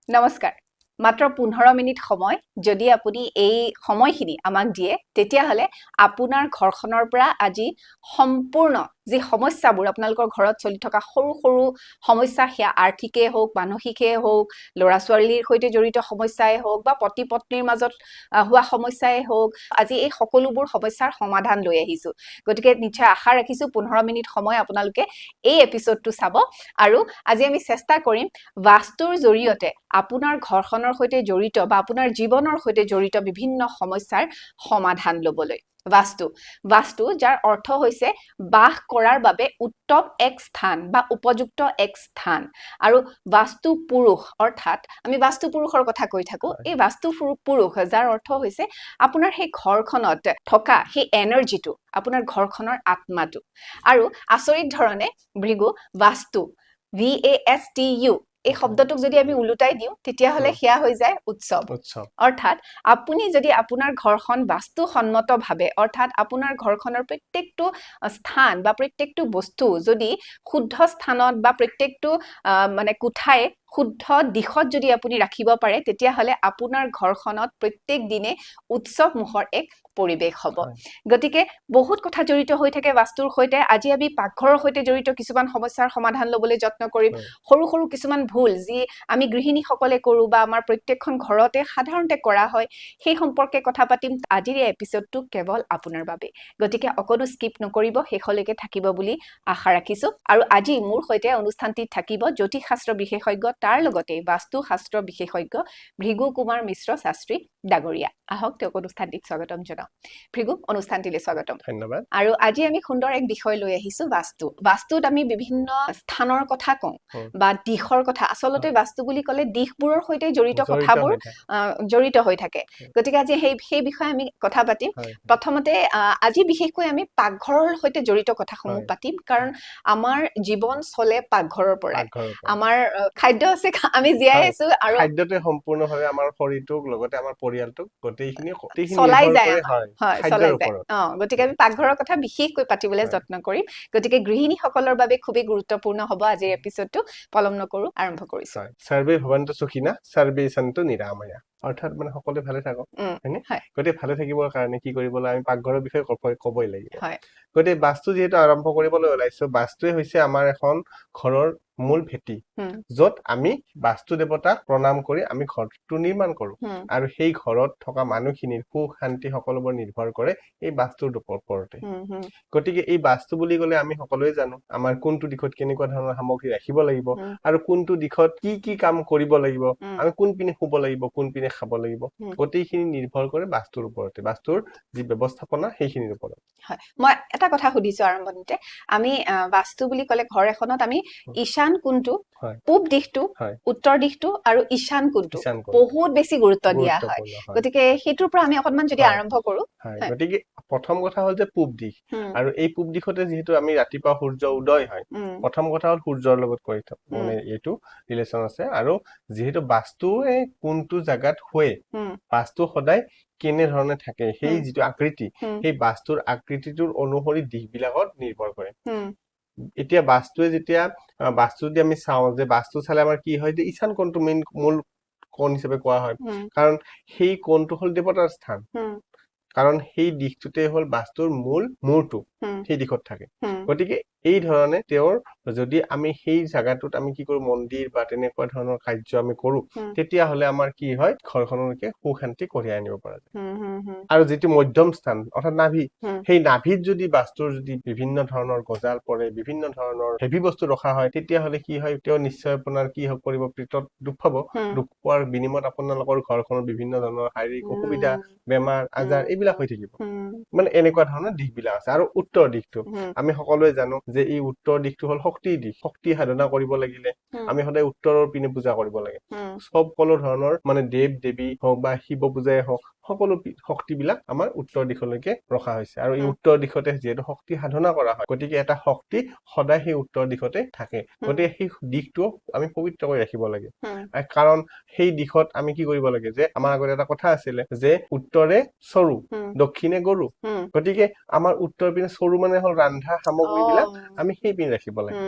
নমস্কাৰ। মাত্ৰ 15 মিনিট সময় যদি আপুনি এই সময়খিনি আমাক দিয়ে, তেতিয়াহ'লে আপোনাৰ ঘৰখনৰ পৰা আজি সম্পূৰ্ণ যি সমস্যাবোৰ, আপোনালোকৰ ঘৰত চলি থকা সৰু সৰু সমস্যা, সেয়া আৰ্থিকেই হওক, মানসিকেই হওক, ল'ৰা ছোৱালীৰ সৈতে জড়িত সমস্যাই হওক বা পতি পত্নীৰ মাজত হোৱা সমস্যাই হওক, আজি এই সকলোবোৰ সমস্যাৰ সমাধান লৈ আহিছোঁ। গতিকে নিশ্চয় আশা ৰাখিছোঁ 15 মিনিট সময় আপোনালোকে এই এপিছ'ডটো চাব আৰু আজি আমি চেষ্টা কৰিম বাস্তুৰ জৰিয়তে আপোনাৰ ঘৰখনৰ সৈতে জড়িত বা আপোনাৰ জীৱনৰ সৈতে জড়িত বিভিন্ন সমস্যাৰ সমাধান ল'বলৈ। বাস্তু, বাস্তু যাৰ অৰ্থ হৈছে বাস কৰাৰ বাবে উত্তম এক স্থান বা উপযুক্ত এক স্থান। আৰু বাস্তু পুৰুষ, অৰ্থাৎ আমি বাস্তু পুৰুষৰ কথা কৈ থাকোঁ। এই বাস্তু পুৰুষ যাৰ অৰ্থ হৈছে আপোনাৰ সেই ঘৰখনত থকা সেই এনাৰ্জিটো, আপোনাৰ ঘৰখনৰ আত্মাটো। আৰু আচৰিত ধৰণে ভৃগু, বাস্তু, VASTU, এই শব্দটোক যদি আমি ওলোটাই দিওঁ, তেতিয়াহ'লে সেয়া হৈ যায় উৎসৱ। উৎসৱ। অৰ্থাৎ আপুনি যদি আপোনাৰ ঘৰখন বাস্তুসন্মতভাৱে, অৰ্থাৎ আপোনাৰ ঘৰখনৰ প্ৰত্যেকটো স্থান বা প্ৰত্যেকটো বস্তু যদি শুদ্ধ স্থানত বা প্ৰত্যেকটো মানে কোঠাই শুদ্ধ দিশত যদি আপুনি ৰাখিব পাৰে, তেতিয়াহ'লে আপোনাৰ ঘৰখনত প্ৰত্যেক দিনে উৎসৱ মুখৰ এক পৰিৱেশ হ'ব। গতিকে বহুত কথা জড়িত হৈ থাকে বাস্তুৰ সৈতে। আজি আমি পাকঘৰৰ সৈতে জড়িত কিছুমান সমস্যাৰ সমাধান ল'বলৈ যত্ন কৰিম। সৰু সৰু কিছুমান ভুল যি আমি গৃহিণীসকলে কৰোঁ বা আমাৰ প্ৰত্যেকখন ঘৰতে সাধাৰণতে কৰা হয়, সেই সম্পৰ্কে কথা পাতিম। আজিৰ এই এপিছ'ডটো কেৱল আপোনাৰ বাবে, গতিকে অকণো স্কিপ নকৰিব, শেষলৈকে থাকিব বুলি আশা ৰাখিছোঁ। আৰু আজি মোৰ সৈতে অনুষ্ঠানটিত থাকিব জ্যোতিষশাস্ত্ৰ বিশেষজ্ঞ, তাৰ লগতে বাস্তুশাস্ত্ৰ বিশেষজ্ঞ ভৃগু কুমাৰ মিশ্ৰ শাস্ত্ৰী ডাঙৰীয়া। আহক, তেওঁক অনুষ্ঠানটিত স্বাগতম জনাওঁ। ভৃগু, অনুষ্ঠানটিলৈ স্বাগতম। ধন্যবাদ। আৰু আজি আমি সুন্দৰ এক বিষয় লৈ আহিছো, বাস্তু। বাস্তুত আমি বিভিন্ন স্থানৰ কথা কওঁ বা দিশৰ কথা। আচলতে বাস্তু বুলি ক'লে দিশবোৰৰ সৈতে জড়িত জড়িত কথাবোৰ হৈ থাকে। জড়িত হৈ থাকে। গতিকে আজি সেই বিষয়ে আমি কথা পাতিম। প্ৰথমতে আজি বিশেষকৈ আমি পাকঘৰৰ সৈতে জড়িত কথাসমূহ পাতিম, কাৰণ আমাৰ জীৱন চলে পাকঘৰৰ পৰাই। পাকঘৰৰ পৰা। আমাৰ খাদ্য আছে, আমি জীয়াই আছো আৰু খাদ্যটোৱে সম্পূৰ্ণভাৱে আমাৰ শৰীৰটোক লগতে আমাৰ পৰিয়ালটোক গোটেইখিনি গোটেইখিনি চলাই নিৰ্ভৰ যায় কৰে, আমাৰ। হয়, হয়, খাদ্যৰ চলাই যায়। ওপৰত। গতিকে আমি পাকঘৰৰ কথা বিশেষকৈ পাতিবলৈ যত্ন কৰিম। গতিকে গৃহিণীসকলৰ বাবে খুবেই গুৰুত্বপূৰ্ণ হ'ব আজিৰ এপিছডটো। পলম নকৰো, আৰম্ভ কৰিছো। হয়। সৰ্বে ভৱন্তু সুখিনঃ, সৰ্বে সন্তু নিৰাময়া, অৰ্থাৎ মানে সকলোৱে ভালে থাকক, হয়নে? হয়। গতিকে ভালে থাকিবৰ কাৰণে কি কৰিব লাগে? আমি পাকঘৰৰ বিষয়ে ক'বই লাগিব। গতিকে বাস্তু যিহেতু আৰম্ভ কৰিবলৈ ওলাইছো, বাস্তুৱে হৈছে আমাৰ এখন ঘৰৰ মূল ভেটি, য'ত আমি বাস্তু দেৱতাক প্ৰণাম কৰি আমি ঘৰটো নিৰ্মাণ কৰো। আৰু সেই ঘৰত থকা মানুহখিনিৰ সুখ শান্তি সকলোবোৰ নিৰ্ভৰ কৰে এই বাস্তুৰ ওপৰতে। উম, হুম, গতিকে এই বাস্তু বুলি ক'লে আমি সকলোৱে জানো আমাৰ কোনটো দিশত কেনেকুৱা ধৰণৰ সামগ্ৰী ৰাখিব লাগিব আৰু কোনটো দিশত কি কি কাম কৰিব লাগিব, আমি কোন পিনে শুব লাগিব, কোন পিনে খাব লাগিব, গোটেইখিনি নিৰ্ভৰ কৰে বাস্তুৰ ওপৰতে, বাস্তুৰ যি ব্যৱস্থাপনা সেইখিনিৰ ওপৰত। হয়, মই এটা কথা সুধিছো আৰম্ভণিতে। আমি বাস্তু বুলি ক'লে ঘৰ এখনত আমি ঈশান কোণটো, পূব দিশটো, উত্তৰ দিশটো আৰু ঈশান কোণটো ঈশান কোণ। বহুত বেছি গুৰুত্ব দিয়া হয়। গুৰুত্বপূৰ্ণ হয়। গতিকে সেইটোৰ পৰা আমি অকণমান যদি আৰম্ভ কৰো। গতিকে প্ৰথম কথা হ'ল যে পূব দিশ। আৰু এই পূব দিশতে যিহেতু আমি ৰাতিপুৱা সূৰ্য উদয় হয়, প্ৰথম কথা হ'ল সূৰ্যৰ লগত কৰি মানে এইটো ৰিলেশ্যন আছে। আৰু যিহেতু বাস্তুৱে কোনটো জাগাত শুৱে, বাস্তু সদায় কেনেধৰণে থাকে, সেই যিটো আকৃতি, সেই বাস্তুৰ আকৃতিটোৰ অনুসৰি দিশবিলাকত নিৰ্ভৰ কৰে। এতিয়া বাস্তুৱে যেতিয়া বাস্তু যদি আমি চাওঁ যে বাস্তু চালে আমাৰ কি হয় যে ঈশান কোণটো মেইন মূল কোণ হিচাপে কোৱা হয়, কাৰণ সেই কোণটো হ'ল দেৱতাৰ স্থান, কাৰণ সেই দিশটোতে হ'ল বাস্তুৰ মূল মূৰটো, সেই দিশত থাকে। গতিকে এই ধৰণে তেওঁৰ যদি আমি সেই জাগাটোত আমি কি কৰো, মন্দিৰ বা তেনেকুৱা ধৰণৰ কাৰ্য আমি কৰো, তেতিয়াহ'লে আমাৰ কি হয়, ঘৰখনলৈকে সুখ শান্তি কঢ়িয়াই আনিব পৰা যায়। হুম, হুম, হুম, আৰু যিটো মধ্যম স্থান অৰ্থাৎ নাভি, সেই নাভিত যদি বাস্তুৰ যদি বিভিন্ন ধৰণৰ গজাল পৰে, বিভিন্ন ধৰণৰ হেভি বস্তু ৰখা হয়, তেতিয়াহ'লে কি হয়, তেওঁ নিশ্চয় আপোনাৰ কি কৰিব, পেটত দুখ পাব। দুখ পোৱাৰ বিনিময়ত আপোনালোকৰ ঘৰখনত বিভিন্ন ধৰণৰ শাৰীৰিক অসুবিধা, বেমাৰ আজাৰ এইবিলাক হৈ থাকিব। মানে এনেকুৱা ধৰণৰ দিশবিলাক আছে। আৰু উত্তৰ দিশটো আমি সকলোৱে জানো যে এই উত্তৰ দিশটো হ'ল শক্তিৰ দিশ। শক্তি সাধনা কৰিব লাগিলে আমি সদায় উত্তৰৰ পিনে পূজা কৰিব লাগে। সকলো ধৰণৰ মানে দেৱ দেৱী হওক বা শিৱ পূজাই হওক, সকলো শক্তিবিলাক আমাৰ উত্তৰ দিশলৈকে ৰখা হৈছে। আৰু এই উত্তৰ দিশতে যিহেতু শক্তি সাধনা কৰা হয়, গতিকে এটা শক্তি সদায় সেই উত্তৰ দিশতে থাকে। গতিকে সেই দিশটো আমি পবিত্ৰ কৰি ৰাখিব লাগে। কাৰণ সেই দিশত আমি কি কৰিব লাগে যে আমাৰ আগতে এটা কথা আছিলে যে উত্তৰে চৰু, দক্ষিণে গৰু। গতিকে আমাৰ উত্তৰ পিনে চৰু মানে হ'ল ৰন্ধা সামগ্ৰীবিলাক আমি সেই পিনে ৰাখিব লাগে।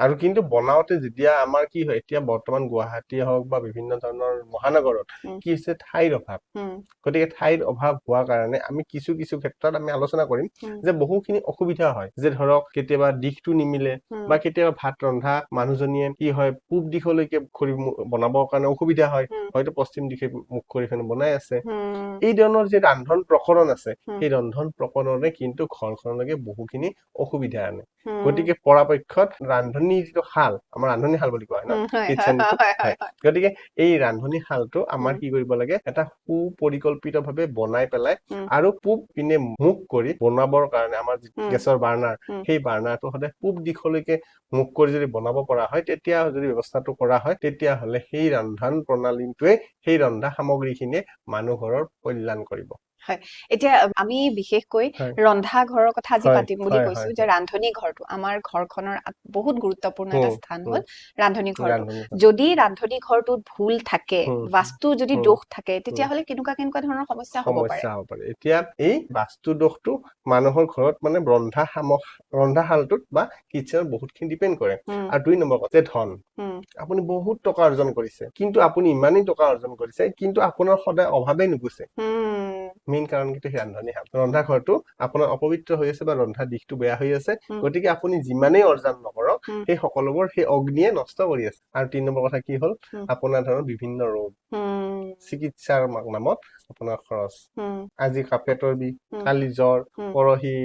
আৰু কিন্তু বনাওঁতে যেতিয়া আমাৰ কি হয়, এতিয়া বৰ্তমান গুৱাহাটী হওক বা বিভিন্ন ধৰণৰ মহানগৰত কি হৈছে, ঠাইৰ অভাৱ। গতিকে ঠাইৰ অভাৱ হোৱাৰ কাৰণে আমি কিছু কিছু ক্ষেত্ৰত আমি আলোচনা কৰিম যে বহুখিনি অসুবিধা হয়। যে ধৰক কেতিয়াবা দিশটো নিমিলে, বা কেতিয়াবা ভাত ৰন্ধা মানুহজনীয়ে কি হয়, পূব দিশলৈকে খৰি বনাবৰ কাৰণে অসুবিধা হয়, হয়তো পশ্চিম দিশে মুখ কৰি ফেনে বনাই আছে। এই ধৰণৰ যে ৰন্ধন প্ৰকৰণ আছে, সেই ৰন্ধন প্ৰকৰণে কিন্তু ঘৰখনলৈকে বহুখিনি অসুবিধা আনে। গতিকে পৰাপক্ষত ৰান্ধনী যিটো শাল, আমাৰ ৰান্ধনী শাল বুলি কোৱা হয় ন, কিটচেনটো, হয়। গতিকে এই ৰান্ধনী শালটো আমাৰ কি কৰিব লাগে, এটা সুপৰিকল্পিতভাৱে বনাই পেলাই আৰু পূব পিনে মুখ কৰি বনাবৰ কাৰণে আমাৰ গেছৰ বাৰ্ণাৰ, সেই বাৰ্ণাৰটো সদায় পূব দিশলৈকে মুখ কৰি যদি বনাব পৰা হয়, তেতিয়া যদি ব্যৱস্থাটো কৰা হয়, তেতিয়াহ'লে সেই ৰন্ধন প্ৰণালীটোৱে, সেই ৰন্ধা সামগ্ৰীখিনিয়ে মানুহ ঘৰৰ কল্যাণ কৰিব। এতিয়া আমি বিশেষকৈ ৰন্ধা ঘৰৰ কথা আজি পাতিম বুলি কৈছো যে ৰান্ধনী ঘৰটো আমাৰ ঘৰখনৰ বহুত গুৰুত্বপূৰ্ণ এটা স্থান হ'ল ৰান্ধনী ঘৰটো। ৰান্ধনী ঘৰ। যদি ৰান্ধনী ঘৰটোত ভুল থাকে, বাস্তু যদি দোষ থাকে, তেতিয়াহ'লে কেনেকুৱা কেনেকুৱা ধৰণৰ সমস্যা হ'ব পাৰে? সমস্যা হ'ব পাৰে। এতিয়া এই বাস্তু দোষটো মানুহৰ ঘৰত মানে ৰন্ধাশালটোত বা কিটচেনত বহুতখিনি ডিপেণ্ড কৰে। আৰু 2 নম্বৰ কথা যে ধন, আপুনি বহুত টকা অৰ্জন কৰিছে, কিন্তু আপুনি ইমানেই টকা অৰ্জন কৰিছে কিন্তু আপোনাৰ সদায় অভাৱেই নুগুচে। মেইন কাৰণ কিন্তু সেই ৰান্ধনী শাল, ৰন্ধা ঘৰটো আপোনাৰ অপবিত্ৰ হৈ আছে বা ৰন্ধা দিশটো বেয়া হৈ আছে। গতিকে আপুনি যিমানেই অৰ্জন নকৰক, সেই সকলোবোৰ সেই অগ্নিয়ে নষ্ট কৰি আছে। আৰু 3 নম্বৰ কথা কি হ'ল, আপোনাৰ ধৰণৰ বিভিন্ন ৰোগ, চিকিৎসাৰ নামত আপোনাৰ খৰচ, আজি পেটৰ বিষ, কালি জ্বৰ, পৰহি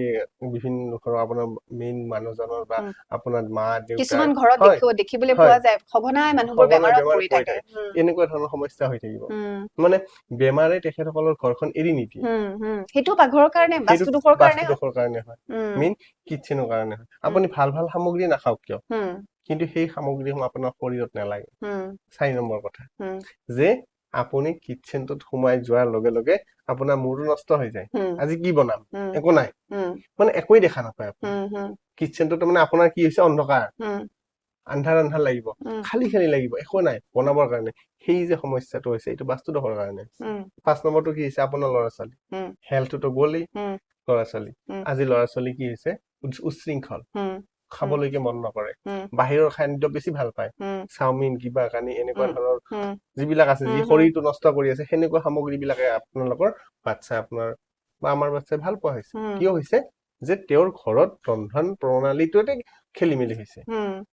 বিভিন্ন ধৰণৰ আপোনাৰ মেইন মানুহজনৰ বা আপোনাৰ মা দেউতাৰ কিছুমান ঘৰত দেখিবলৈ পোৱা যায় সঘনাই মানুহবোৰ সঘনাই বেমাৰত বেমাৰত পৰি পৰি থাকে। থাকে। এনেকুৱা ধৰণৰ সমস্যা হৈ থাকিব। মানে বেমাৰে তেখেতসকলৰ ঘৰখন এৰি নিদিয়ে। সেইটো পাকঘৰৰ কাৰণে, সেইটো বাস্তু দোষৰ কাৰণে বাস্তু দোষৰ কাৰণে হয়, মেইন কিটচেনৰ কাৰণে হয়। আপুনি ভাল ভাল সামগ্ৰী নাখাওক কিয়, কিন্তু সেই সামগ্ৰীসমূহ আপোনাৰ শৰীৰত নালাগে। 4 নম্বৰ কথা যে আপুনি কিটচেনটোত সোমাই যোৱাৰ লগে লগে আপোনাৰ মূৰটো নষ্ট হৈ যায়। আজি কি বনাম, একো নাই, মানে একোৱেই দেখা নাপায় আপুনি। কিটচেনটোত মানে আপোনাৰ কি হৈছে, অন্ধকাৰ, আন্ধাৰ আন্ধাৰ লাগিব, খালী খালী লাগিব, একো নাই বনাবৰ কাৰণে। সেই যে সমস্যাটো হৈছে, এইটো বাস্তু দোষৰ কাৰণে হৈছে। 5 নম্বৰটো কি হৈছে, আপোনাৰ ল'ৰা ছোৱালী, হেল্থটোতো গ'লেই, ল'ৰা ছোৱালী, আজি ল'ৰা ছোৱালী কি হৈছে, উচ্ছৃংখল, খাবলৈকে মন নকৰে, বাহিৰৰ খাদ্য বেছি ভাল পায়, চাওমিন কিবা কানি এনেকুৱা ধৰণৰ যিবিলাক আছে, যি শৰীৰটো নষ্ট কৰি আছে, সেনেকুৱা সামগ্ৰীবিলাকে আপোনালোকৰ বাচ্ছা, আপোনাৰ বা আমাৰ বাচ্ছাই ভাল পোৱা হৈছে। কিয় হৈছে যে তেওঁৰ ঘৰত ৰন্ধন প্ৰণালীটোতে খেলি মেলি হৈছে।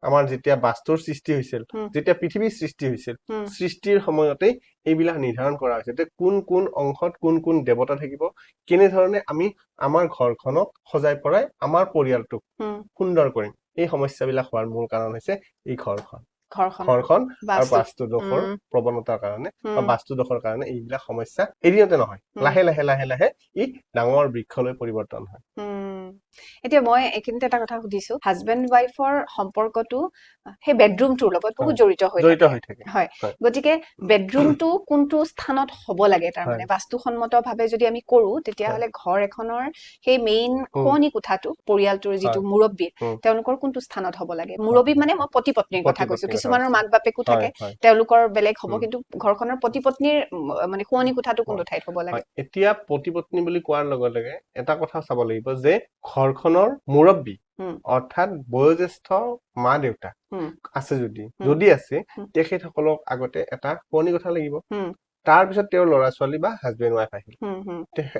আমাৰ যেতিয়া বাস্তুৰ সৃষ্টি হৈছিল, যেতিয়া পৃথিৱীৰ সৃষ্টি হৈছিল, সৃষ্টিৰ সময়তেই এইবিলাক নিৰ্ধাৰণ কৰা হৈছে যে কোন কোন অংশত কোন কোন দেৱতা থাকিব, কেনেধৰণে আমি আমাৰ ঘৰখনক সজাই পৰাই আমাৰ পৰিয়ালটোক সুন্দৰ কৰিম। এই সমস্যাবিলাক হোৱাৰ মূল কাৰণ হৈছে এই ঘৰখন, ঘৰখন আৰু বাস্তু দোষৰ প্ৰৱণতাৰ কাৰণে বা বাস্তু দোষৰ কাৰণে এইবিলাক সমস্যা এদিনতে নহয়, লাহে লাহে লাহে লাহে ই ডাঙৰ বৃক্ষলৈ পৰিৱৰ্তন হয়। এতিয়া মই এইখিনিতে এটা কথা সুধিছো, হাজবেণ্ড ৱাইফৰ সম্পৰ্কটো সেই বেডৰুমটোৰ লগত বহুত জড়িত হৈ জড়িত থাকে। হৈ থাকে। গতিকে বেডৰুমটো কোনটো স্থানত হ'ব লাগে, তাৰমানে বাস্তুসন্মতভাৱে যদি আমি কৰো, তেতিয়াহ'লে ঘৰ এখনৰ সেই মেইন শুৱনি কোঠাটো, পৰিয়ালটোৰ যিটো মুৰব্বী, তেওঁলোকৰ কোনটো স্থানত হ'ব লাগে? মুৰব্বী মানে মই পতি পত্নীৰ কথা পতি কৈছো, পত্নীৰ কথা কিছুমানৰ কৈছো। মাক বাপেকো থাকে, তেওঁলোকৰ বেলেগ হ'ব, কিন্তু ঘৰখনৰ পতি পত্নীৰ মানে শুৱনি কোঠাটো কোনটো ঠাইত হ'ব লাগে? এতিয়া পতি পত্নী বুলি কোৱাৰ লগে লগে এটা কথা চাব লাগিব যে ঘৰখনৰ মুৰব্বী অৰ্থাৎ বয়োজ্যেষ্ঠ মা দেউতা আছে যদি আছে, তেখেতসকলক আগতে এটা শুৱনি কোঠা লাগিব, তাৰপিছত তেওঁৰ ল'ৰা ছোৱালী বা হাজবেণ্ড ৱাইফ আহিল।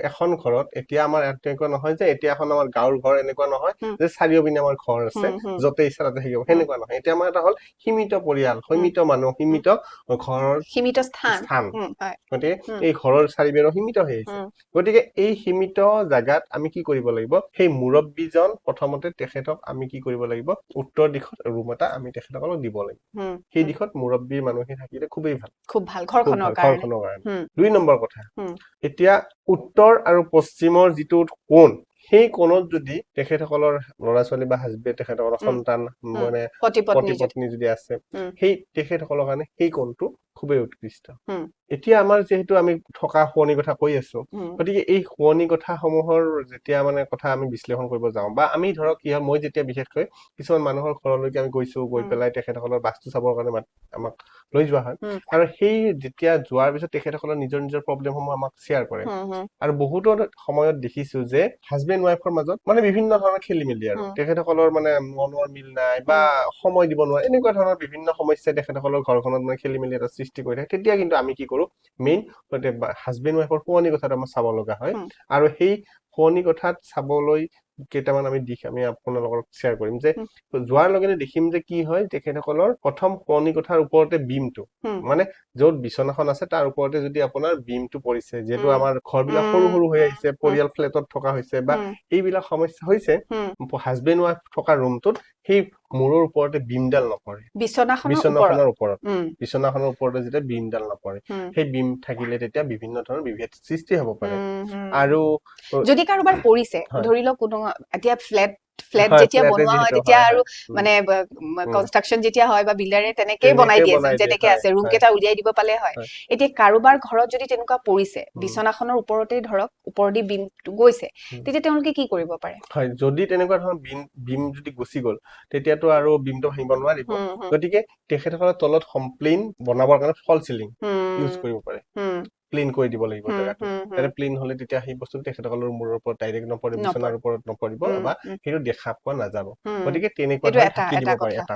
এখন ঘৰত এতিয়া আমাৰ এনেকুৱা নহয় যে এতিয়া এখন আমাৰ গাঁৱৰ ঘৰ এনেকুৱা নহয় যে চাৰিওপিনে আমাৰ ঘৰ আছে, য'তে ইচ্ছা তাতে থাকিব, সেনেকুৱা নহয়। এতিয়া আমাৰ এটা হ'ল সীমিত পৰিয়াল, সীমিত মানুহ, সীমিত ঘৰৰ সীমিত স্থান। স্থান। গতিকে এই ঘৰৰ চাৰিবেৰো সীমিত হৈ আহিছে। গতিকে এই সীমিত জাগাত আমি কি কৰিব লাগিব, সেই মুৰব্বীজন প্ৰথমতে তেখেতক আমি কি কৰিব লাগিব, উত্তৰ দিশত ৰুম এটা আমি তেখেতসকলক দিব লাগিব। সেই দিশত মুৰব্বীৰ মানুহে থাকিলে খুবেই ভাল, খুব ভাল খুব ঘৰখনৰ ভাল, কাৰণে। ঘৰখনৰ কাৰণে। 2 নম্বৰ কথা, এতিয়া উত্তৰ আৰু পশ্চিমৰ যিটো কোণ, সেই কোণত যদি তেখেতসকলৰ ল'ৰা ছোৱালী বা হাজবেণ্ড, তেখেতসকলৰ সন্তান, মানে পতি পত্নী পতি পত্নী যদি আছে, সেই তেখেতসকলৰ কাৰণে সেই কোণটো খুবেই উৎকৃষ্ট। এতিয়া আমাৰ যিহেতু আমি থকা শোৱনি কথা কৈ আছো, গতিকে এই শোৱনি কথাসমূহৰ যেতিয়া মানে কথা আমি বিশ্লেষণ কৰিব যাওঁ বা আমি ধৰক কি হয়, মই যেতিয়া বিশেষকৈ কিছুমান মানুহৰ ঘৰলৈকে আমি গৈছো, গৈ পেলাই তেখেতসকলৰ বাস্তু চাবৰ কাৰণে আমাক লৈ যোৱা হয়, আৰু সেই যেতিয়া যোৱাৰ পিছত তেখেতসকলৰ নিজৰ নিজৰ প্ৰব্লেমসমূহ আমাক শ্বেয়াৰ কৰে। আৰু বহুতো সময়ত দেখিছো যে হাজবেণ্ড ৱাইফৰ মাজত মানে বিভিন্ন ধৰণৰ খেলি মেলি আৰু তেখেতসকলৰ মানে মনৰ মিল নাই বা সময় দিব নোৱাৰে, এনেকুৱা ধৰণৰ বিভিন্ন সমস্যাই তেখেতসকলৰ ঘৰখনত মানে খেলি মেলি এটা সৃষ্টি কৰি থাকে। তেতিয়া কিন্তু আমি কি কৰো, মেইন হাজবেণ্ড ৱাইফৰ শুৱনি কথাটো আমাৰ চাব লগা হয়। আৰু সেই শুৱনি কথাত চাবলৈ কেইটামান আমি দিশ আমি আপোনালোকক শ্বেয়াৰ কৰিম যে যোৱাৰ লগে লগে দেখিম যে কি হয়, তেখেতসকলৰ প্ৰথম শুৱনি কোঠাৰ ওপৰতে বিমটো, মানে য'ত বিচনাখন আছে তাৰ ওপৰতে যদি আপোনাৰ বিমটো পৰিছে, যিহেতু আমাৰ ঘৰবিলাক সৰু সৰু হৈ আহিছে, পৰিয়াল ফ্লেটত থকা হৈছে বা এইবিলাক সমস্যা হৈছে, হাজবেণ্ড ৱাইফ থকা ৰুমটোত সেই মূৰৰ ওপৰতে বিমডাল নপৰে, বিচনাখনৰ ওপৰত, বিচনাখনৰ ওপৰতে যেতিয়া বিমডাল নপৰে, সেই বিম থাকিলে তেতিয়া বিভিন্ন ধৰণৰ বিভেদ সৃষ্টি হ'ব পাৰে। আৰু যদি কাৰোবাৰ পৰিছে, ধৰি লওক কোনো এতিয়া ফ্লেট যেতিয়া বনোৱা হয় তেতিয়া আৰু মানে কনষ্ট্ৰাকচন যেতিয়া হয় বা বিল্ডাৰে তেনেকেই বনাই দিয়ে, যেনেকে আছে ৰুম কেইটা উলিয়াই দিব পালে হয়। এতিয়া কাৰোবাৰ ঘৰত যদি তেনেকুৱা পৰিছে, বিচনাখনৰ ওপৰতে ধৰক ওপৰেদি বিমটো গৈছে, তেতিয়া তেওঁলোকে কি কৰিব পাৰে? হয়, যদি তেনেকুৱা ধৰণৰ বিম যদি গুচি গ'ল তেতিয়াতো আৰু বিমটো ভাঙিব নোৱাৰিব। গতিকে তেখেতসকলৰ তলত প্লেইন বনাবৰ কাৰণে ফল চিলিং ইউজ কৰিব পাৰে, প্লেইন কৰি দিব লাগিব জেগাটো, যাতে প্লেইন হলে তেতিয়া সেই বস্তুটো তেখেতসকলৰ মূৰৰ ওপৰত ডাইৰেক্ট নপৰে, বিচনাৰ ওপৰত নপৰিব বা সেইটো দেখা পোৱা নাযাব। গতিকে তেনেকুৱা ঢাকি দিব পাৰে, এটা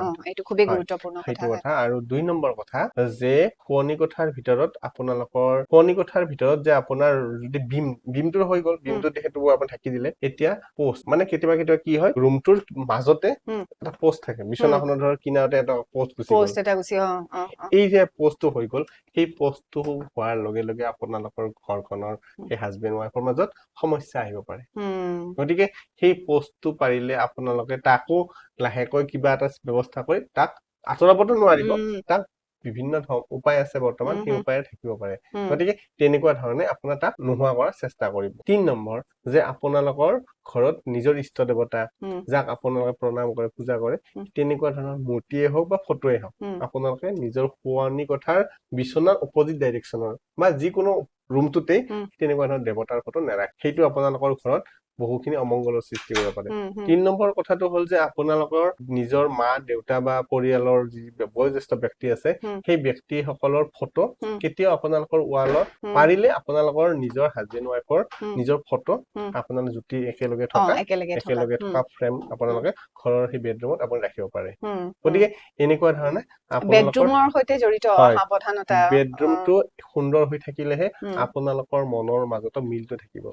খুবেই গুৰুত্বপূৰ্ণ সেইটো কথা। আৰু 2 নম্বৰ কথা যে শোৱনি কোঠাৰ ভিতৰত আপোনালোকৰ শোৱনি কোঠাৰ ভিতৰত যে আপোনাৰ যদি বিমটোৰ হৈ গ'ল, বিমটো সেইটো আপুনি ঢাকি দিলে, এতিয়া পোষ্ট মানে কেতিয়াবা কেতিয়াবা কি হয়, ৰুমটোৰ মাজতে এটা পোষ্ট থাকে, বিচনাখনৰ ধৰক কিনাৰতে এটা পোষ্ট গুচি গ'ল, এই যে পোষ্টটো হৈ গ'ল, সেই পোষ্টটো হোৱাৰ লগে লগে আপোনালোকৰ ঘৰখনৰ সেই হাজবেণ্ড ৱাইফৰ মাজত সমস্যা আহিব পাৰে। গতিকে সেই পোষ্টটো পাৰিলে আপোনালোকে তাকো লাহেকৈ কিবা এটা ব্যৱস্থা কৰি তাক আঁতৰাবতো নোৱাৰিব, তাক বিভিন্ন উপায় আছে বৰ্তমান, সেই উপায়েৰে থাকিব পাৰে। গতিকে তেনেকুৱা ধৰণে আপোনাৰ তাক নোহোৱা কৰাৰ চেষ্টা কৰিব। 3 নম্বৰ যে আপোনালোকৰ ঘৰত নিজৰ ইষ্ট দেৱতা যাক আপোনালোকে প্ৰণাম কৰে, পূজা কৰে, তেনেকুৱা ধৰণৰ মূৰ্তিয়ে হওক বা ফটোৱে হওক, আপোনালোকে নিজৰ শোৱনি কোঠাৰ বিচনাৰ অপজিট ডাইৰেকশ্যনৰ বা যিকোনো ৰুমটোতেই তেনেকুৱা ধৰণৰ দেৱতাৰ ফটো নাৰাখে, সেইটো আপোনালোকৰ ঘৰত বহুখিনি অমংগলৰ সৃষ্টি কৰিব পাৰে। 3 নম্বৰ কথাটো হ'ল যে আপোনালোকৰ নিজৰ মা দেউতা বা পৰিয়ালৰ যি বয়োজ্যেষ্ঠ ব্যক্তি আছে, সেই ব্যক্তিসকলৰ ফটো কেতিয়াও আপোনালোকৰ ৱালত, পাৰিলে আপোনালোকৰ নিজৰ হাজবেণ্ড ৱাইফৰ নিজৰ ফটো আপোনালোক জুতি একেলগে থকা ফ্ৰেম আপোনালোকে ঘৰৰ সেই বেডৰুমত আপুনি ৰাখিব পাৰে। গতিকে এনেকুৱা ধৰণে বেডৰুমৰ সৈতে জড়িত সাৱধানতা, বেডৰুমটো সুন্দৰ হৈ থাকিলেহে আপোনালোকৰ মনৰ মাজতো মিলটো থাকিব।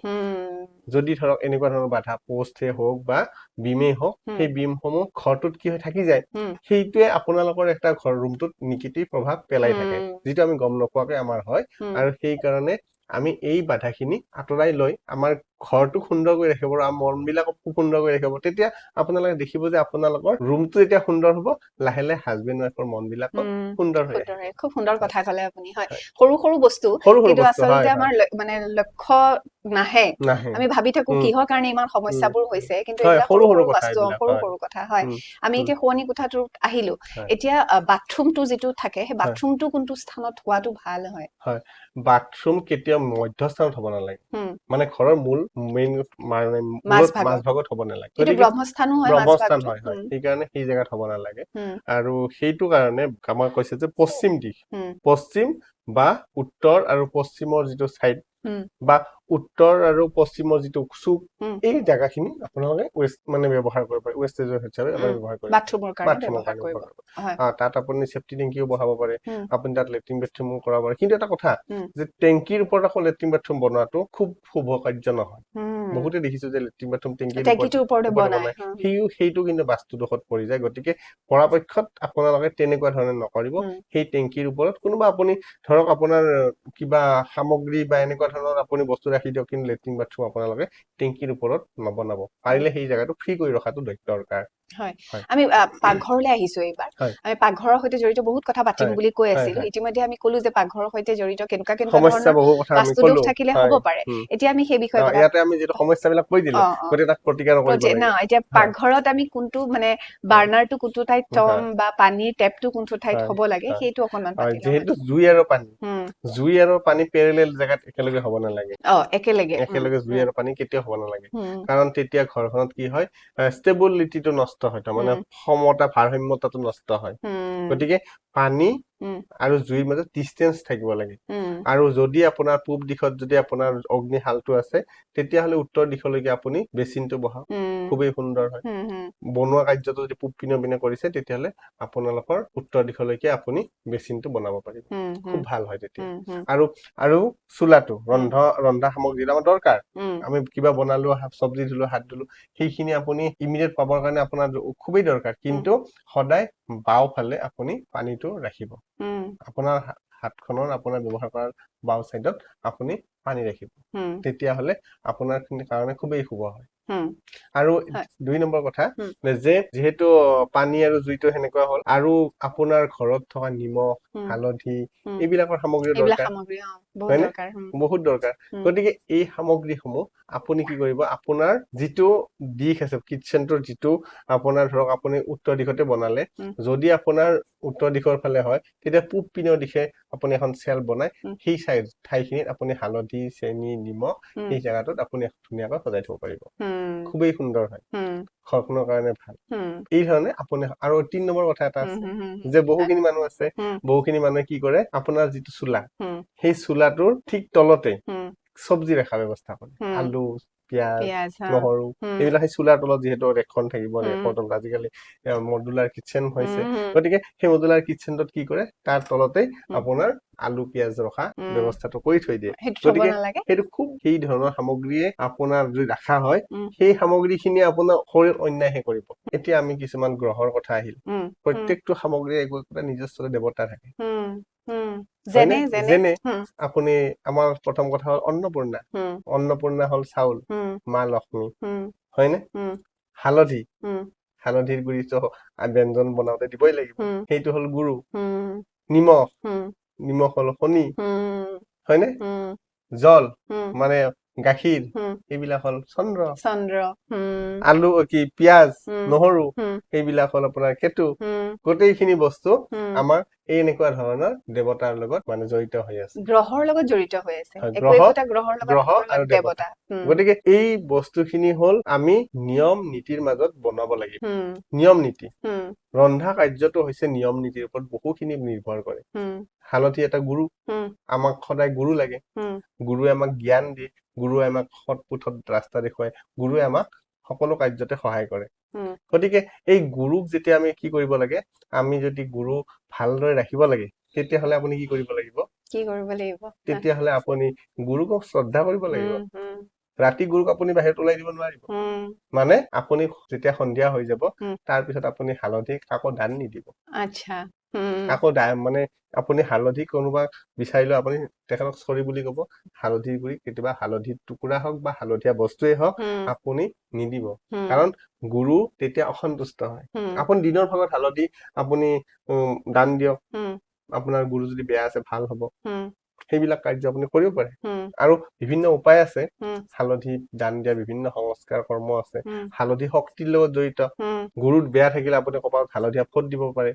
যদি ধৰক এনেকুৱা ধৰণৰ বাধা পোষ্টে হওক বা বিমেই হওক, সেই বিমসমূহ ঘৰটোত কি হৈ থাকি যায়, সেইটোৱে আপোনালোকৰ এটা ঘৰ ৰুমটোত নিগেটিভ প্ৰভাৱ পেলাই থাকে, যিটো আমি গম নোপোৱাকৈ আমাৰ হয়। আৰু সেইকাৰণে আমি এই বাধাখিনি আঁতৰাই লৈ আমাৰ ঘৰটো সুন্দৰ কৰি ৰাখিব আৰু মনবিলাকো খুব সুন্দৰ কৰি ৰাখিব। তেতিয়া আপোনালোকে দেখিব যে আপোনালোকৰ ৰুমটো যেতিয়া সুন্দৰ হ'ব, লাহে লাহে হাজবেণ্ড ৱাইফৰ মনবিলাকো সুন্দৰ হৈ আহিব। খুব সুন্দৰ কথা ক'লে আপুনি। হয়, সৰু সৰু বস্তু কিন্তু আচলতে আমাৰ মানে লক্ষ্য নাহে, আমি ভাবি থাকো কিহৰ কাৰণে ইমান সমস্যাবোৰ হৈছে, কিন্তু সৰু সৰু বস্তু, সৰু সৰু কথা। হয়, আমি এতিয়া শোৱনি কোঠাটোত আহিলো। এতিয়া বাথৰুমটো যিটো থাকে, সেই বাথৰুমটো কোনটো স্থানত হোৱাটো ভাল হয়? হয়, বাথৰুম কেতিয়াও মধ্যস্থানত হ'ব নালাগে, মানে ঘৰৰ মূল মেইন মানে মাজভাগত হ'ব নালাগে, ব্ৰহ্মস্থান হয়, সেইকাৰণে সেই জেগাত হ'ব নালাগে। আৰু সেইটো কাৰণে আমাক কৈছে যে পশ্চিম দিশ, পশ্চিম বা উত্তৰ আৰু পশ্চিমৰ যিটো চাইড বা উত্তৰ আৰু পশ্চিমৰ যিটো চুক, এই জেগাখিনি আপোনালোকে ৱেষ্ট মানে ব্যৱহাৰ কৰিব পাৰে, ৱেষ্টেজৰ হিচাপে ব্যৱহাৰ কৰিব, বাথৰুমৰ কাৰণে। তাত আপুনি চেফটি টেংকিও বহাব পাৰে, আপুনি তাত লেট্ৰিন বাথৰুমো কৰাব পাৰে। কিন্তু এটা কথা যে টেংকিৰ ওপৰত আকৌ লেট্ৰিন বাথৰুম বনোৱাটো খুব শুভ কাৰ্য নহয়। বহুতে দেখিছো যে লেট্ৰিন বাথৰুম টেংকিৰ ওপৰতে বনায়, সেইটো কিন্তু বাস্তু দোষত পৰি যায়। গতিকে পৰাপক্ষত আপোনালোকে তেনেকুৱা ধৰণে নকৰিব। সেই টেংকিৰ ওপৰত কোনোবা আপুনি ধৰক আপোনাৰ কিবা সামগ্ৰী বা এনেকুৱা ধৰণৰ আপুনি বস্তু ৰাখি দিয়ক, কিন্তু লেট্ৰিন বাথৰুম আপোনালোকে টেংকিৰ ওপৰত নবনাব। পাৰিলে সেই জেগাটো ফ্ৰী কৰি ৰখাটো দৰকাৰ। হয়, হয়। আমি পাকঘৰলৈ আহিছো এইবাৰ। হয়। আমি পাকঘৰৰ সৈতে জড়িত বহুত কথা পাতিম হয়, বুলি কৈ হয়, আছিলো। হয়। ইতিমধ্যে আমি ক'লো যে পাকঘৰৰ সৈতে জড়িত কেনেকুৱা কেনেকুৱা সমস্যা ধৰণৰ বহু কথা আমি বাস্তুদোষ ক'লো। থাকিলে হয়। হ'ব পাৰে। এতিয়া আমি সেই বিষয়ে কথা ইয়াতে আমি যিটো সমস্যাবিলাক কৈ দিলো, অ, অ। গতিকে তাক প্ৰতিকাৰো কৰিব না, লাগে। এতিয়া পাকঘৰত আমি কোনটো মানে বাৰ্ণাৰটো কোনটো ঠাইত থ'ম বা পানীৰ টেপটো কোনটো ঠাইত হ'ব লাগে, সেইটো অকণমান পাতি লওঁ। যিহেতু জুই আৰু পানী, জুই আৰু পানী পেৰেলেল জেগাত একেলগে হ'ব নালাগে। একেলগে। একেলগে জুই আৰু পানী কেতিয়াও হ'ব নালাগে, কাৰণ তেতিয়া ঘৰখনত কি হয়, ষ্টেবিলিটিটো নষ্ট হয়, তাৰমানে সমতা ভাৰসাম্যতাটো নষ্ট হয়। গতিকে পানী আৰু জুইৰ মাজত ডিষ্টেঞ্চ থাকিব লাগে। আৰু যদি আপোনাৰ পূব দিশত যদি আপোনাৰ অগ্নিশালটো আছে, তেতিয়াহ'লে উত্তৰ দিশলৈকে আপুনি বেচিনটো বহাওক, খুবেই সুন্দৰ হয়। বনোৱা কাৰ্যটো যদি পূব পিনৰ পিনে কৰিছে, তেতিয়াহ'লে আপোনালোকৰ উত্তৰ দিশলৈকে আপুনি বেচিনটো বনাব পাৰিব, খুব ভাল হয় তেতিয়া। আৰু চোলাটো ৰন্ধা সামগ্ৰী আমাৰ দৰকাৰ, আমি কিবা বনালো, চব্জি ধুলো, হাত ধুলো, সেইখিনি আপুনি ইমিডিয়েট পাবৰ কাৰণে আপোনাৰ খুবেই দৰকাৰ। কিন্তু সদায় বাওঁফালে আপুনি পানীটো ৰাখিব। আপোনাৰ হাতখনৰ আপোনাৰ ব্যৱহাৰ কৰাৰ বাওঁ চাইডত আপুনি পানী ৰাখিব, তেতিয়াহ'লে আপোনাৰ কাৰণে খুবেই শুভ হয়। আৰু 2 নম্বৰ কথা যে যিহেতু পানী আৰু জুইটো সেনেকুৱা হ'ল, আৰু আপোনাৰ ঘৰত থকা নিমখ, হালধি, এইবিলাকৰ সামগ্ৰী এইবিলাক দৰকাৰ। সামগ্ৰী, বহুত হয়নে? দৰকাৰ। বহুত দৰকাৰ। গতিকে এই সামগ্ৰীসমূহ আপুনি কি কৰিব, আপোনাৰ যিটো দিশ আছে কিটচেনটোৰ, যিটো আপোনাৰ ধৰক আপুনি উত্তৰ দিশতে বনালে, যদি আপোনাৰ উত্তৰ দিশৰ ফালে হয়, তেতিয়া পূব পিনৰ দিশে আপুনি এখন চেল বনাই সেই ঠাইখিনিত আপুনি হালধি, চেনি, নিমখ সেই জেগাটোত আপুনি ধুনীয়াকৈ সজাই থব পাৰিব। খুবেই সুন্দৰ হয়, ঘৰখনৰ কাৰণে ভাল। এই ধৰণে আপুনি। আৰু 3 নম্বৰ কথা এটা আছে যে বহুখিনি মানুহ আছে, বহুখিনি মানুহে কি কৰে, আপোনাৰ যিটো চোলা, সেই চোলাটোৰ ঠিক তলতে চব্জি ৰখাৰ ব্যৱস্থা কৰে, আলু, পিয়াজ, নহৰু, এইবিলাক সেই চোলাৰ তলত যিহেতু ৰেকখন থাকিব, ৰেকৰ তলত আজিকালি মডুলাৰ কিটচেন হৈছে, গতিকে সেই মডুলাৰ কিটচেনটোত কি কৰে, তাৰ তলতে আপোনাৰ আলু পিয়াজ ৰখা ব্যৱস্থাটো কৰি থৈ দিয়ে। গতিকে সেইটো খুব সেই ধৰণৰ সামগ্ৰীয়ে আপোনাৰ যদি ৰখা হয়, সেই সামগ্ৰীখিনিয়ে আপোনাৰ শৰীৰত অন্যায়হে কৰিব। এতিয়া আমি কিছুমান গ্ৰহৰ কথা আহিল, প্ৰত্যেকটো সামগ্ৰীয়ে একো একোটা নিজস্ব দেৱতা থাকে। যেনে আপুনি আমাৰ প্ৰথম কথা হ'ল অন্নপূৰ্ণা, অন্নপূৰ্ণা হ'ল চাউল, মা লক্ষ্মী, হয়নে? হালধি, হালধিৰ গুড়িটো ব্যঞ্জন বনাওঁতে দিবই লাগিব, সেইটো হ'ল গুৰু। নিমখ, নিমখ হ'ল শনি, হয়নে? জল মানে গাখীৰ, এইবিলাক হ'ল চন্দ্ৰ। চন্দ্ৰ। আলু কি পিয়াজ, নহৰু, এইবিলাক হ'ল আপোনাৰ কেতু। গোটেইখিনি বস্তু আমাৰ এই এনেকুৱা ধৰণৰ দেৱতাৰ লগত মানে জড়িত হৈ আছে, গ্ৰহৰ লগত জড়িত হৈ আছে, গ্ৰহ আৰু দেৱতা। গতিকে এই বস্তুখিনি হ'ল আমি নিয়ম নীতিৰ মাজত বনাব লাগিব। নিয়ম নীতি, ৰন্ধা কাৰ্যটো হৈছে নিয়ম নীতিৰ ওপৰত বহুখিনি নিৰ্ভৰ কৰে। হালধি এটা গুৰু, আমাক সদায় গুৰু লাগে, গুৰুৱে আমাক জ্ঞান দিয়ে, গুৰুৱে আমাক সৎ পথত ৰাস্তা দেখুৱায়, গুৰুৱে আমাক সকলো কাৰ্যতে সহায় কৰে। গতিকে এই গুৰুক যেতিয়া আমি কি কৰিব লাগে, আমি যদি গুৰু ভালদৰে ৰাখিব লাগে, তেতিয়াহ'লে আপুনি কি কৰিব লাগিব? কি কৰিব লাগিব? তেতিয়াহ'লে আপুনি গুৰুক শ্ৰদ্ধা কৰিব লাগিব। ৰাতি গুৰুক আপুনি বাহিৰত ওলাই দিব নোৱাৰিব, মানে আপুনি যেতিয়া সন্ধিয়া হৈ যাব তাৰপিছত আপুনি হালধি কাকো দান নিদিব। আচ্ছা। আকৌ মানে আপুনি হালধি কোনোবা বিচাৰিলেও আপুনি তেখেতক চৰি বুলি ক'ব, হালধিৰ গুড়ি কেতিয়াবা হালধিৰ টুকুৰা হওক বা হালধীয়া বস্তুৱেই হওক আপুনি নিদিব, কাৰণ গুৰু তেতিয়া অসন্তুষ্ট হয়। আপুনি দিনৰ ভাগত হালধি আপুনি দান দিয়ক, আপোনাৰ গুৰু যদি বেয়া আছে ভাল হ'ব, সেইবিলাক কাৰ্য আপুনি কৰিব পাৰে। আৰু বিভিন্ন উপায় আছে, হালধি দান দিয়া বিভিন্ন সংস্কাৰ কৰ্ম আছে, হালধি শক্তিৰ লগত জড়িত। গুৰুত বেয়া থাকিলে আপুনি কপালত হালধীয়া ফোট দিব পাৰে।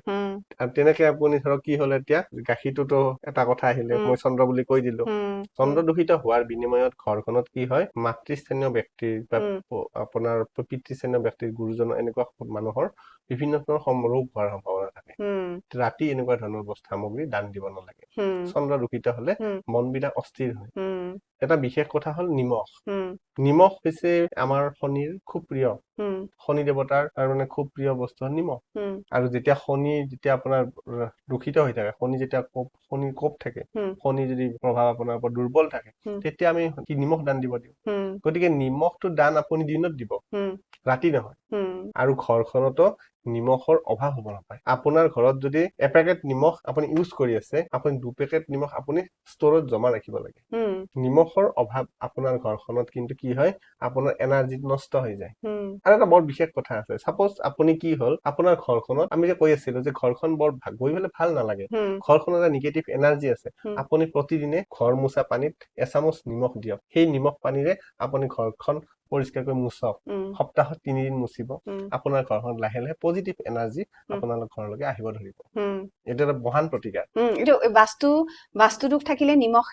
আৰু তেনেকে আপুনি ধৰক কি হ'ল, এতিয়া গাখীৰটোতো এটা কথা আহিলে, মই চন্দ্ৰ বুলি কৈ দিলো। চন্দ্ৰ দূষিত হোৱাৰ বিনিময়ত ঘৰখনত কি হয়, মাতৃস্থানীয় ব্যক্তিৰ বা আপোনাৰ পিতৃস্থানীয় ব্যক্তিৰ গুৰুজন এনেকুৱা মানুহৰ বিভিন্ন ধৰণৰ ৰোগ হোৱাৰ সম্ভাৱনা থাকে। ৰাতি এনেকুৱা ধৰণৰ বস্তু সামগ্ৰী দান দিব নালাগে। চন্দ্ৰ দূষিত হলে মনবিলাক অস্থিৰ হয়। এটা বিশেষ কথা হ'ল নিমখ। নিমখ হৈছে আমাৰ শনিৰ খুব প্ৰিয়, শনি দেৱতাৰ মানে খুব প্ৰিয় বস্তু হ'ল নিমখ। আৰু যেতিয়া শনি যেতিয়া আপোনাৰ দূষিত হৈ থাকে, শনি যেতিয়া শনিৰ কোপ থাকে, শনি যদি প্ৰভাৱ আপোনাৰ ওপৰত দুৰ্বল থাকে, তেতিয়া আমি কি নিমখ দান দিব দিওঁ। গতিকে নিমখটো দান আপুনি দিনত দিব, ৰাতি নহয়। আৰু ঘৰখনতো নিমখৰ অভাৱ হ'ব নাপায়। আপোনাৰ ঘৰত যদি এপেকেট নিমখ আপুনি ইউজ কৰি আছে, আপুনি 2 পেকেট নিমখ আপুনি ষ্টৰত জমা ৰাখিব লাগে। নিমখ নিমখৰ অভাৱ আপোনাৰ ঘৰখনত কিন্তু কি হয়, আপোনাৰ এনাৰ্জি নষ্ট হৈ যায়। আৰু এটা বৰ বিশেষ কথা আছে, চাপ'জ আপুনি কি হ'ল, আপোনাৰ ঘৰখনত আমি যে কৈ আছিলো যে ঘৰখন বৰ গৈ পেলাই ভাল নালাগে, ঘৰখনত এটা নিগেটিভ এনাৰ্জি আছে, আপুনি প্ৰতিদিনে ঘৰ মোচা পানীত এচামুচ নিমখ দিয়ক। সেই নিমখ পানীৰে আপুনি ঘৰখন পৰিষ্কাৰকৈ মোচক, সপ্তাহত 3 দিন মুচিব, আপোনাৰ ঘৰখনত লাহে লাহে পজিটিভ এনাৰ্জি আপোনালোকৰ ঘৰলৈকে আহিব ধৰিব। এইটো এটা মহান প্ৰতিকাৰ। এইটো বাস্তু বাস্তু দোষ থাকিলে নিমখ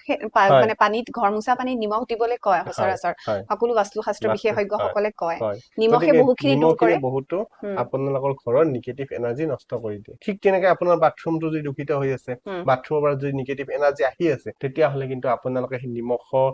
মানে পানীত, ঘৰ মোচা পানীত নিমখ দিবলৈ কয় সচৰাচৰ সকলো বাস্তুশাস্ত্ৰ বিশেষজ্ঞসকলে কয়। নিমখে বহুখিনি দূৰ কৰে, বহুতো আপোনালোকৰ ঘৰৰ নিগেটিভ এনাৰ্জি নষ্ট কৰি দিয়ে। ঠিক তেনেকে আপোনাৰ বাথৰুমটো যদি দূষিত হৈ আছে, বাথৰুমৰ পৰা যদি নিগেটিভ এনাৰ্জি আহি আছে, তেতিয়াহ'লে কিন্তু আপোনালোকে সেই নিমখৰ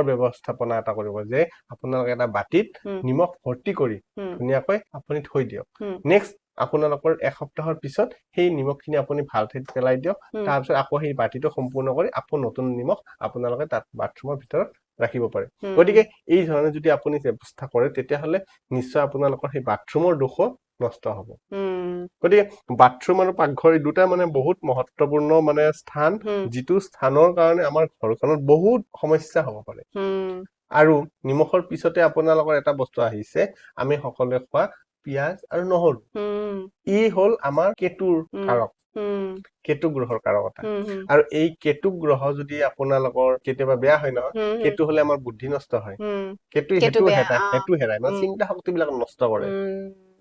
ব্যৱস্থাপনা এটা কৰিব যে আপোনালোকে এটা বাতিত নিমখ ভৰ্তি কৰি ধুনীয়াকৈ আপুনি থৈ দিয়ক। নেক্সট আপোনালোকৰ এসপ্তাহৰ পিছত সেই নিমখখিনি আপুনি ভাল ঠাইত পেলাই দিয়ক। তাৰপিছত আকৌ সেই বাতিটো সম্পূৰ্ণ কৰি আকৌ নতুন নিমখ আপোনালোকে তাত বাথৰুমৰ ভিতৰত ৰাখিব পাৰে। গতিকে এই ধৰণে যদি আপুনি ব্যৱস্থা কৰে, তেতিয়াহ'লে নিশ্চয় আপোনালোকৰ সেই বাথৰুমৰ দোষো নষ্ট হ'ব। গতিকে বাথৰুম আৰু পাকঘৰ এই দুটা মানে বহুত মহত্বপূৰ্ণ মানে স্থান, যিটো স্থানৰ কাৰণে আমাৰ ঘৰখনত বহুত সমস্যা হ'ব পাৰে। আৰু নিমখৰ পিছতে আপোনালোকৰ এটা বস্তু আহিছে, আমি সকলোৱে খোৱা পিঁয়াজ আৰু নহৰু। ই হ'ল আমাৰ কেতুৰ কাৰক, কেতু গ্ৰহৰ কাৰকতা। আৰু এই কেতু গ্ৰহ যদি আপোনালোকৰ কেতিয়াবা বেয়া হয় নহয়, কেতু হলে আমাৰ বুদ্ধি নষ্ট হয়, কেতু সেইটো হেৰাই মানে চিন্তা শক্তি বিলাক নষ্ট কৰে।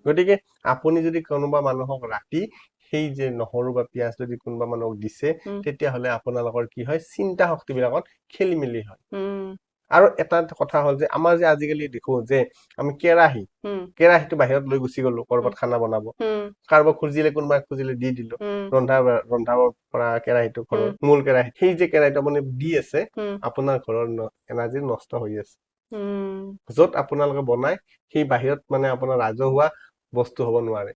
গতিকে আপুনি যদি কোনোবা মানুহক ৰাতি সেই যে নহৰু বা পিঁয়াজ যদি কোনোবা মানুহক দিছে, তেতিয়াহ'লে আপোনালোকৰ কি হয়, চিন্তা শক্তি বিলাকত খেলি মেলি হয়। আৰু এটা কথা হ'ল যে আমাৰ যে আজিকালি দেখো যে আমি কেৰাহীটো বাহিৰত লৈ গুচি গলো কৰবাত খানা বনাব, কাৰোবাক খুজিলে, কোনোবাই খুজিলে দি দিলো, ৰন্ধা ৰন্ধাব পৰা কেৰাহীটো, ঘৰৰ মূল কেৰাহী, সেই যে কেৰাহীটো আপুনি দি আছে, আপোনাৰ ঘৰৰ এনাৰ্জি নষ্ট হৈ আছে। য'ত আপোনালোকে বনাই সেই বাহিৰত মানে আপোনাৰ ৰাজহুৱা বস্তু হ'ব নোৱাৰে,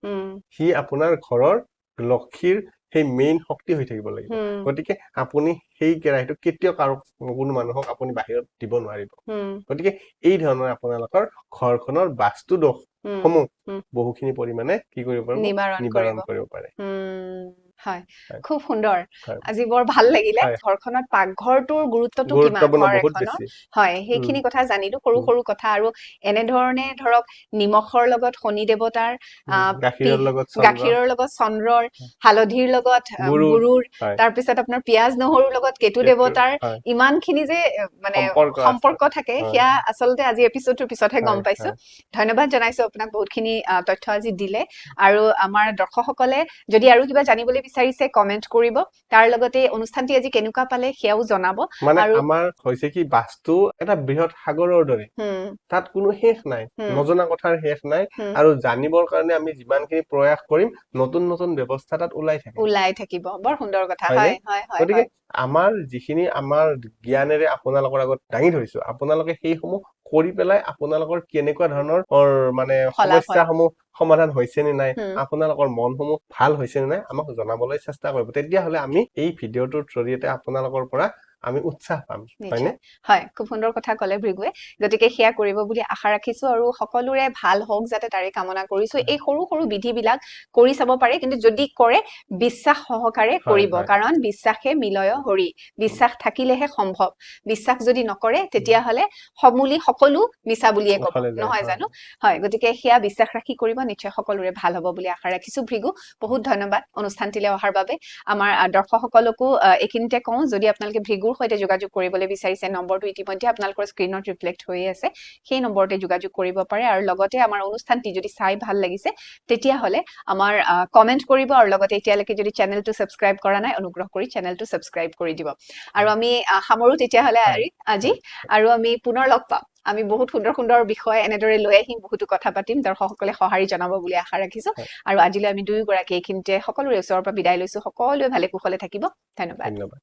সি আপোনাৰ ঘৰৰ লক্ষীৰ সেই মেইন শক্তি হৈ থাকিব লাগিব। গতিকে আপুনি সেই কেৰাহীটো কেতিয়াও কাৰো কোনো মানুহক আপুনি বাহিৰত দিব নোৱাৰিব। গতিকে এই ধৰণৰ আপোনালোকৰ ঘৰখনৰ বাস্তু দোষ সমূহ বহুখিনি পৰিমাণে কি কৰিব পাৰিব, নিবাৰণ কৰিব পাৰে। হয়, খুব সুন্দৰ। আজি বৰ ভাল লাগিলে। ঘৰখনত পাকঘৰটোৰ গুৰুত্বটো কিমান ঘৰ এখনৰ, হয়, সেইখিনি কথা জানিলো, সৰু সৰু কথা। আৰু এনেধৰণে ধৰক নিমখৰ লগত শনি দেৱতাৰ, গাখীৰৰ লগত চন্দ্ৰৰ, হালধিৰ লগত গুৰুৰ, তাৰপিছত আপোনাৰ পিঁয়াজ নহৰুৰ লগত কেতু দেৱতাৰ ইমান খিনি যে মানে সম্পৰ্ক থাকে, সেয়া আচলতে আজি এপিছডটোৰ পিছতহে গম পাইছো। ধন্যবাদ জনাইছো আপোনাক, বহুতখিনি তথ্য আজি দিলে। আৰু আমাৰ দৰ্শকসকলে যদি আৰু কিবা জানিবলৈ বিচাৰিছে কমেন্ট কৰিব, তাৰ লগতে অনুষ্ঠানটি আজি কেনেকুৱা পালে সেয়াও জনাব। মানে আমাৰ হৈছে কি, বাস্তু এটা বৃহৎ সাগৰৰ দৰে, তাত কোনো শেষ নাই, নজনা কথাৰ শেষ নাই। আৰু জানিবৰ কাৰণে আমি যিমানখিনি প্ৰয়াস কৰিম, নতুন নতুন ব্যৱস্থা তাত ওলাই থাকিব। বৰ সুন্দৰ কথা। হয় হয়। গতিকে আমাৰ যিখিনি আমাৰ জ্ঞানেৰে আপোনালোকৰ আগত দাঙি ধৰিছো, আপোনালোকে সেইসমূহ কৰি পেলাই আপোনালোকৰ কেনেকুৱা ধৰণৰ মানে সমস্যাসমূহ সমাধান হৈছে নে নাই, আপোনালোকৰ মনসমূহ ভাল হৈছে নে নাই আমাক জনাবলৈ চেষ্টা কৰিব। তেতিয়াহ'লে আমি এই ভিডিঅ'টোৰ জৰিয়তে আপোনালোকৰ পৰা আমি উৎসাহ পাম, হয়নে? হয়, খুব সুন্দৰ কথা ক'লে ভৃগুৱে। গতিকে সেয়া কৰিব বুলি আশা ৰাখিছো আৰু সকলোৰে ভাল হওক যাতে তাৰে কামনা কৰিছো। এই সৰু সৰু বিধিবিলাক কৰি চাব পাৰে, কিন্তু যদি কৰে বিশ্বাস সহকাৰে কৰিব, কাৰণ বিশ্বাসে মিলয় হৰি। বিশ্বাস থাকিলেহে সম্ভৱ। বিশ্বাস যদি নকৰে তেতিয়াহ'লে সমূলি সকলো মিছা বুলিয়ে ক'ব, নহয় জানো? হয়, গতিকে সেয়া বিশ্বাস ৰাখি কৰিব, নিশ্চয় সকলোৰে ভাল হ'ব বুলি আশা ৰাখিছো। ভৃগু, বহুত ধন্যবাদ অনুষ্ঠানটিলৈ অহাৰ বাবে। আমাৰ দৰ্শকসকলকো এইখিনিতে কওঁ, যদি আপোনালোকে ভৃগুৰ সৈতে যোগাযোগ কৰিবলৈ বিচাৰিছে, নম্বৰটো ইতিমধ্যে আপোনালোকৰ স্ক্ৰীণত ৰিফ্লেক্ট হৈয়ে আছে, সেই নম্বৰতে যোগাযোগ কৰিব পাৰে। আৰু লগতে আমাৰ অনুষ্ঠানটি যদি চাই ভাল লাগিছে তেতিয়াহ'লে আমাৰ কমেণ্ট কৰিব, আৰু লগতে এতিয়ালৈকে যদি চেনেলটো ছাবস্ক্ৰাইব কৰা নাই, অনুগ্ৰহ কৰি চেনেলটো ছাবস্ক্ৰাইব কৰি দিব। আৰু আমি সামৰো তেতিয়াহ'লে আজি, আৰু আমি পুনৰ লগ পাম। আমি বহুত সুন্দৰ সুন্দৰ বিষয় এনেদৰে লৈ আহিম, বহুতো কথা পাতিম, দৰ্শকসকলে সঁহাৰি জনাব বুলি আশা ৰাখিছো। আৰু আজিলৈ আমি দুয়োগৰাকী এইখিনিতে সকলোৰে ওচৰৰ পৰা বিদায় লৈছো। সকলোৱে ভালে কুশলে থাকিব। ধন্যবাদ।